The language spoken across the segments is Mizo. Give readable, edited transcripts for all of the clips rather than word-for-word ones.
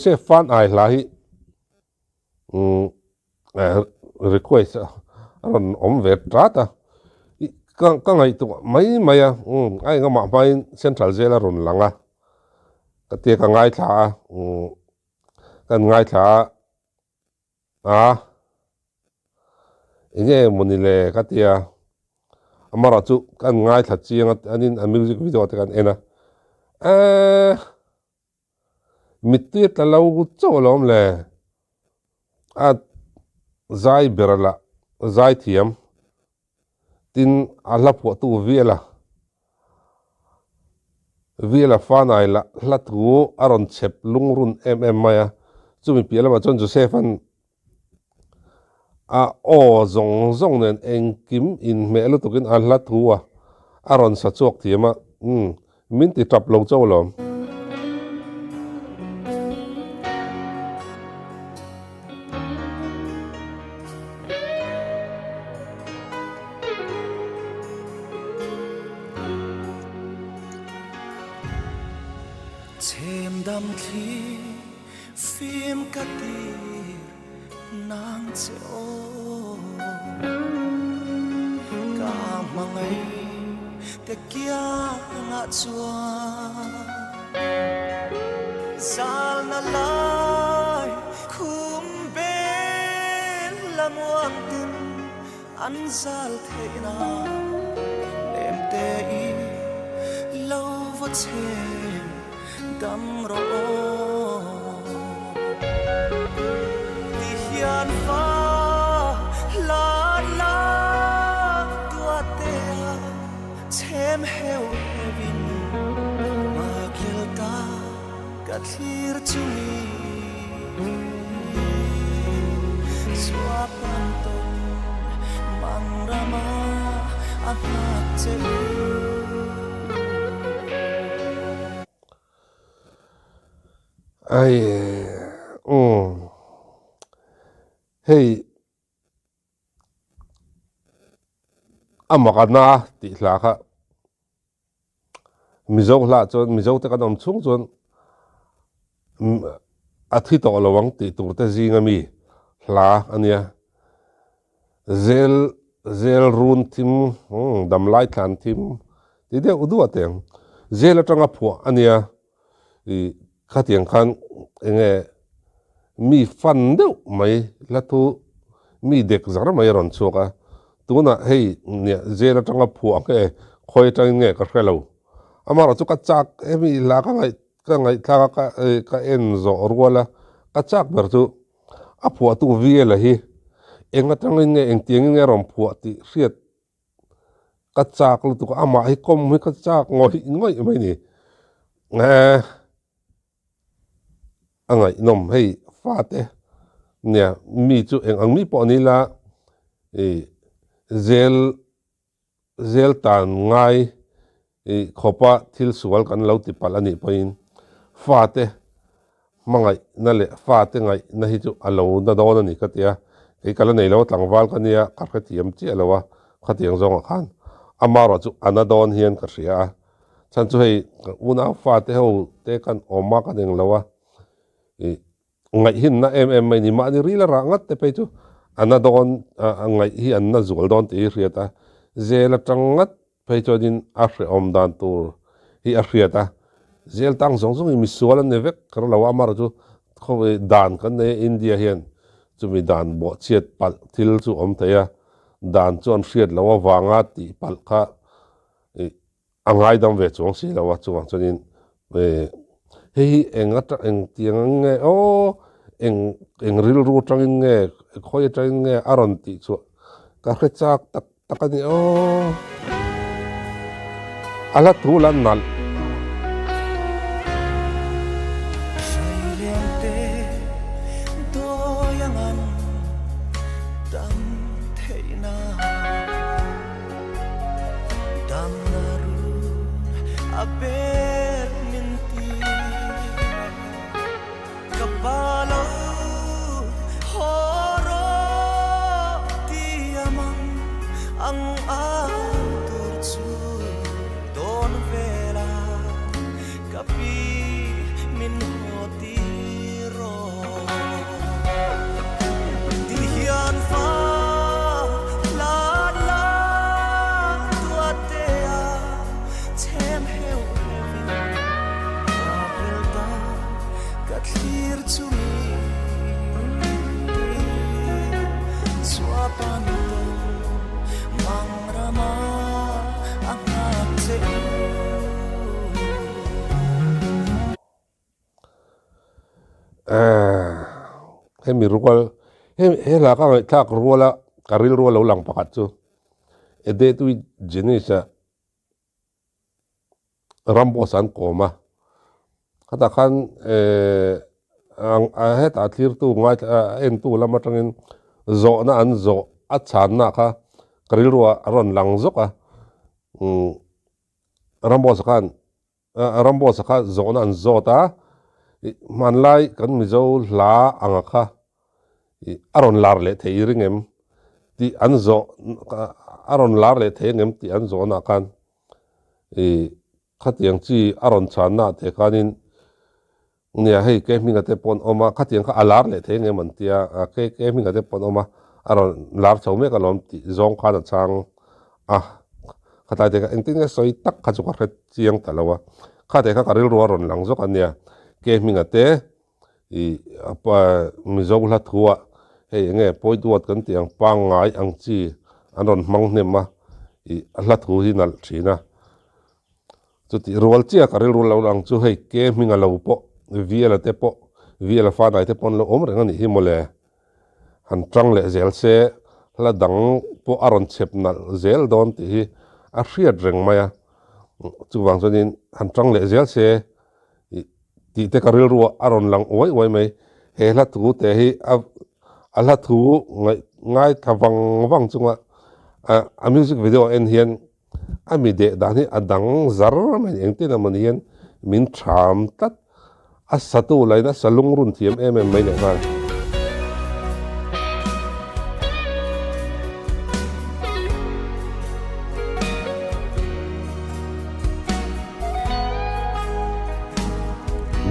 Se fan ai hla hi request a rawn awm ve tat a, ka ka ngaihtuah mai mai a, a engamah hmain Central Jail a rawn lang a, ka tia ka ngaithla a, kan ngaithla a. A, enge mawni le ka ti a, amarawh chu kan ngaithla chiang a, anin a music video te kan en a, eeh mittui a tla lo chauh alawm le, a zai ber lah zai thiam tin a hla phuahtu Viela, Viela Fanai lah hla thu a rawn chhep lungrun em em mai a, chumi piah lamah chuan Joseph-a'n a aw zawng zawng nen engkim inhmeh lutukin a hla thu a a rawn sa chhuak thiam a, umm min ti tap lo chauh alawm. Chhem dam thli fim ka tir nang che aw Ka hmangaih te kiangah chuan Zalna lai khum bel la muang tin an zal theih nan nem te i lo va chhem dam rawh aw. Ti hian fa hlan la tuate a chhem heu heuin nghakhlel ta ka thlir chumi Suapan tawn mang rama a nghak che u. Ai umm hei a mak a na tih hla kha Mizo hlah chuan Mizo te kan awm chhung chuan a thi tawh lo ang tih tur te zinga mi hla a nia. Zel zel run thim damlai thlan thim ti deuh duah teh ang. Zel atanga phuah a nia ih khatiang khan eng nge mi fan deuh mai hla thu mi dek zar mai a rawn chhuak a. Tunah hei nia zel atanga phuah nge khawi atangin nge ka hre lo. Amaherawhchu ka chak hemi hla ka ngaih ka ngaihthlak a ka ka en zawh rual a ka chak ber chu a phuahtu Viela hi eng atangin nge engtiangin nge a rawn phuah tih hriat ka chak lutuk a amah hi kawm hi ka chak ngawih ngawih mai a ni. Eeh a ngaihnawm hei fate nia mi chu eng ang mi pawh ni ila ih zel Zel tan ngai ih khawpa thil sual kan lo ti palh a nih pawhin fate hmangaihna leh fate ngaihna hi chu a lo na dawn a ni ka ti a, kei ka la nei lo a tlangval ka nia ka hrethiam chiah lo a khatiang zawngah khan amarawh chu a na dawn hian ka hria a, chhan chu hei ka unau fate ho te kan awm a kan englo a ih Ngaihhinna em em mai ni. Mahni ril a rah ngat te phei chu a na dawn a ngaih hi an na zual dawn tih hi hriat a, zel atang ngat phei chuanin a hrehawm dan tur hi a hriat a, zel tang zawng zawng hi misual an ni vek kher lo a, amaherawhchu chu khawvel dan kan nei a India hian chumi dan bawhchhiat palh thil chu awm thei a, dan chu an hriat loh avanga tih palh kha ih A ngaidam ve chuang si lo a, chuvang chuanin hei hi eng atang eng tiang ang nge aw eng eng rilru atangin nge khawi atangin nge a rawn tih chhuah ka hre chak tak tak a ni aw. A hla thu la nalh. Damna run a pek min ti. Ka pa lo haw rawh ti a mang ang au tur chu dawn vel a ka pi min haw tir rawh. Hemi rual he he hla ka ngaihthlak ruala ka rilru a lo lang pakhat chu A Date With Janice-a Ramboss an kawm a, khatah khan hetah thlirtu ngaithla entu lam atangin zawhna an zawh a chhanna kha ka rilruah a rawn lang zawk a, Ramboss-a khan Ramboss-a kha zawhna an zawt a, hmanlai kan Mizo hla anga kha a rawn lar leh thei i ring em tih an zawh a rawn lar leh thei ang em tih an zawhnaah khan ih khatiang chi a rawn chhanna ah te khanin nia hei ke hminga te pawh an awm a khatiang kha a lar leh thei ang em an tia a ke ke hminga te pawh an awm a a rawn lar chho mek alawm tih zawng khan a chhang a khatlai te kha engtin nge sawi tak kha chu ka hre chiang ta lo a khate kha ka rilru a rawn lang zawk a nia ke hminga te Ih Mizo hla thuah hei eng nge pawi duat kan tih ang pangngai ang chi an rawn hmang hnem a, ih a hla thu hi nalh thin a. Chutih rual chiah ka rilru lo ang chu hei ke hming a lo pawh Viala te pawh Viala fanai te pawh an lo awm reng a nih hi mawle. Han tang leh zel se hla dang pawh a rawn chhep nalh zel dawn tih hi a hriat reng mai a. Chuvang chuanin han tang leh zel se Ih tih te ka rilruah a rawn lang uai uai mai. He hla thu te hi a a hla thu ngaih ngaithla vang vang chunga a music video en hian a mi deh dan hi a dang zar mai engtin emaw ni hian min tham tlat. A satu lain a sa lungrun thiam em em mai leh nghal.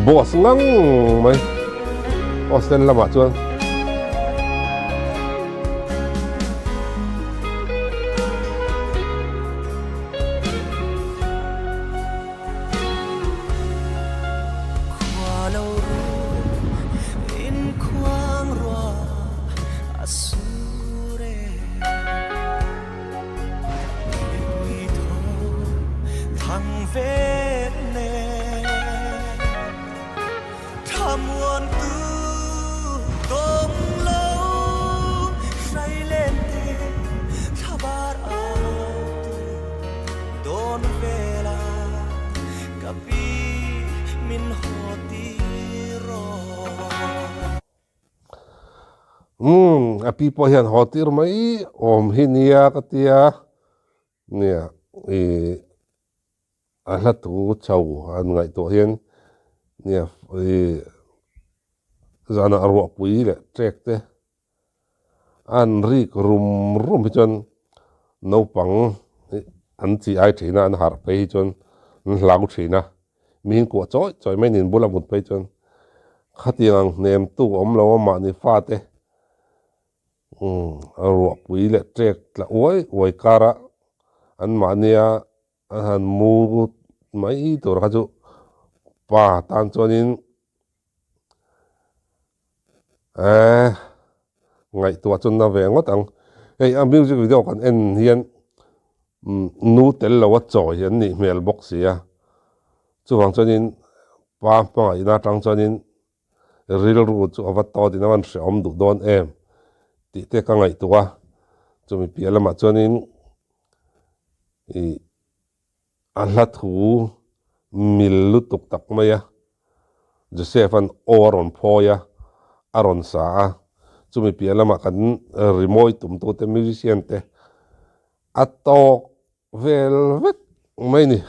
Boss ngang mai Austin lamah chuan Umm a pi pawh hian haw tir mai awm hi nia ka tia nia ih a hla thu chho an ngaihtuah hian nia ih zanah ruahpui leh trek te An rik rum rum hi chuan naupang an chi ai thin a, an harh phei hi chuan an hlau thin a, mihin kuah chawi chawi mai nin bula mut phei chuan khatiang ang hnem tu awm lo a mahni fate ruahpui leh ṭek tla uai uai kara an mahnia a han mu mai tur kha chu pa tan chuanin Eeh ngaihtuah chu na ve ngawt ang. Hei a music video kan en hian nu tel lo a chawi an nih hmel bawk si a, chuvang chuanin pa hmangaihna atang chuanin rilru chu a va tawt in a van hrehawm duh dawn em tih te ka ngaihtuah a, chumi piah lamah chuanin ih A hla thu mil lutuk tak mai a, Joseph-a'n aw a rawn phawi a, a rawn sa a, chumi piah lamah kan rimawi tumtute musician te a tawk vel vek mai ni.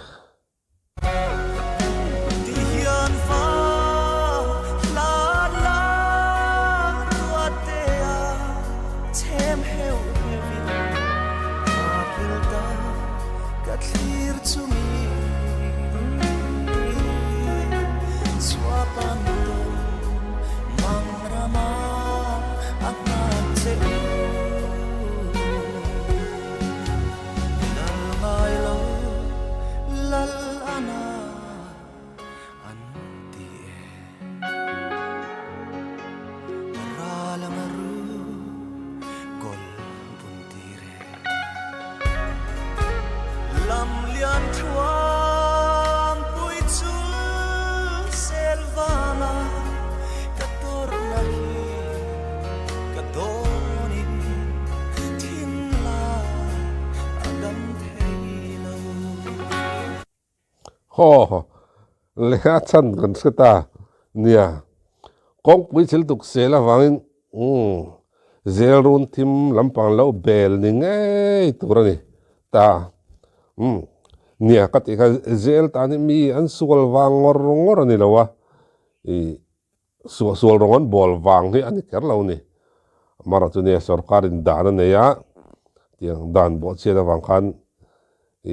Haw leh a chhan kan hre ta nia. Kawngpui thil tuk sel avangin umm zel run thim lampang lo bel ni ngei tur a ni ta. Umm nia ka tih kha zel tan hi mi an sual vang ngawr ngawr a ni lo a, ih suah sual rawng an bawl vang hi a ni kher lo ni. Amaherawhchu nia sorkarin dan a nei a, tiang dan bawhchhiat avang khan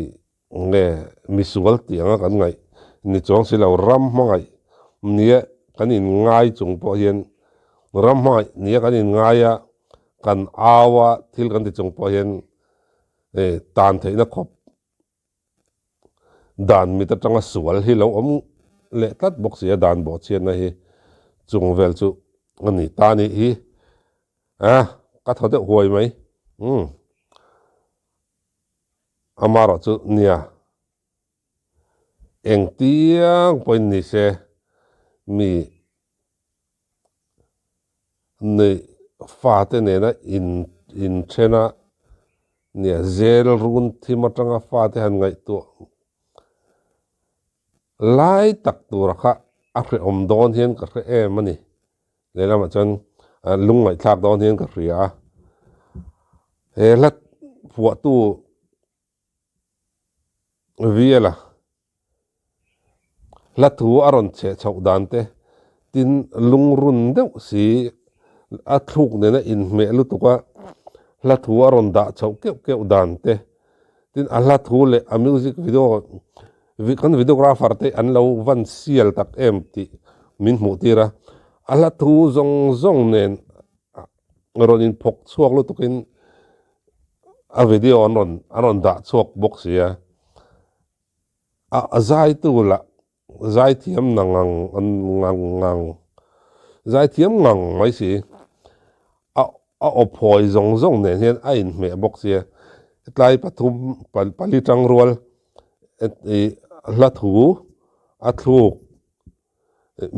ih Nge misual tih anga kan ngaih ni chuang si lo, ram hmangaih nia kan inngai chung pawh hian ram hmangaih nia kan inngai a, kan au a, thil kan ti chung pawh hian tan theihna khawp dan mit atanga sual hi lo awm leh tlat bawk si a, dan bawhchhiatna hi chung vel chu a ni ta nih hi a, ka thaw deuh huai mai. Umm. Amaherawh chu nia, engtiang pawhin ni se mi neih fate nena inthena nia zel run thim atanga fate han ngaihtuah lai tak tura kha a hrehawm dawn hian ka hre em a ni. Lehlamah chuan lungngaihthlak dawn hian ka hria a, he hla phuahtu Viela hla thu a rawn chheh chhoh dan te tin lungrun deuh si a thluk nena inhmeh lutuk a, hla thu a rawn dah chhoh keuh keuh dan te tin a hla thu leh a music video Kan videographer te an lo van sial tak em tih min hmuh tir a, a hla thu zawng zawng nen rawn inphawk chhuak lutukin a video an rawn an rawn dah chhuak bawk si a, a zaitu lah zaithiam nang ngang ngang ngang zaithiam ngang mai si a a aw phawi zawng zawng nen hian a inhmeh bawk si a, tlai pathum pali tang rual Hla thu a thluk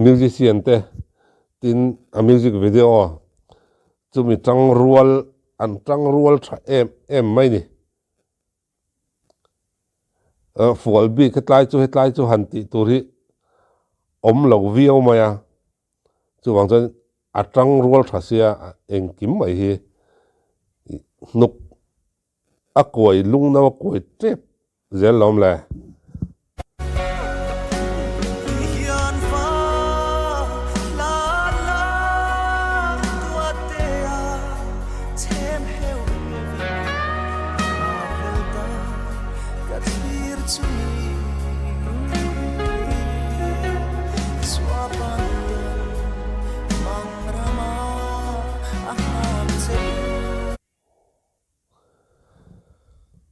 musician te tin a music video chumi tangrual an tangrual tha em em mai ni. Fual bik hetlai chu hetlai chu han tih tur hi awm lo viau mai a, chuvang chuan a tangrual tha sia engkim mai hi hnuk A kuai lung no a kuai tep zel lawm le.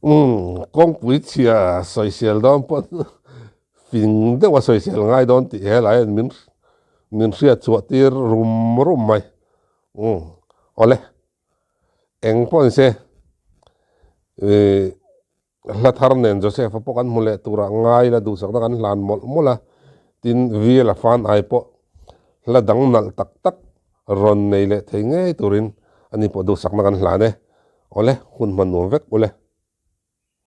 Umm, kawngpui chhia sawisel dawn pawh fing deuh a sawisel ngai dawn tih helai hian min min hriat chhuah tir rum rum mai. Umm, awle, eng pawh ni se ih hla thar nen Joseph-a pawh kan hmu leh turah ngai la duhsakna kan hlan mawlh mawlh a, tin Viela fan ai pawh hla dang nalh tak tak Rawn nei leh thei ngei turin ani pawh duhsakna kan hlan e. Awle, hun hman nuam vek ule.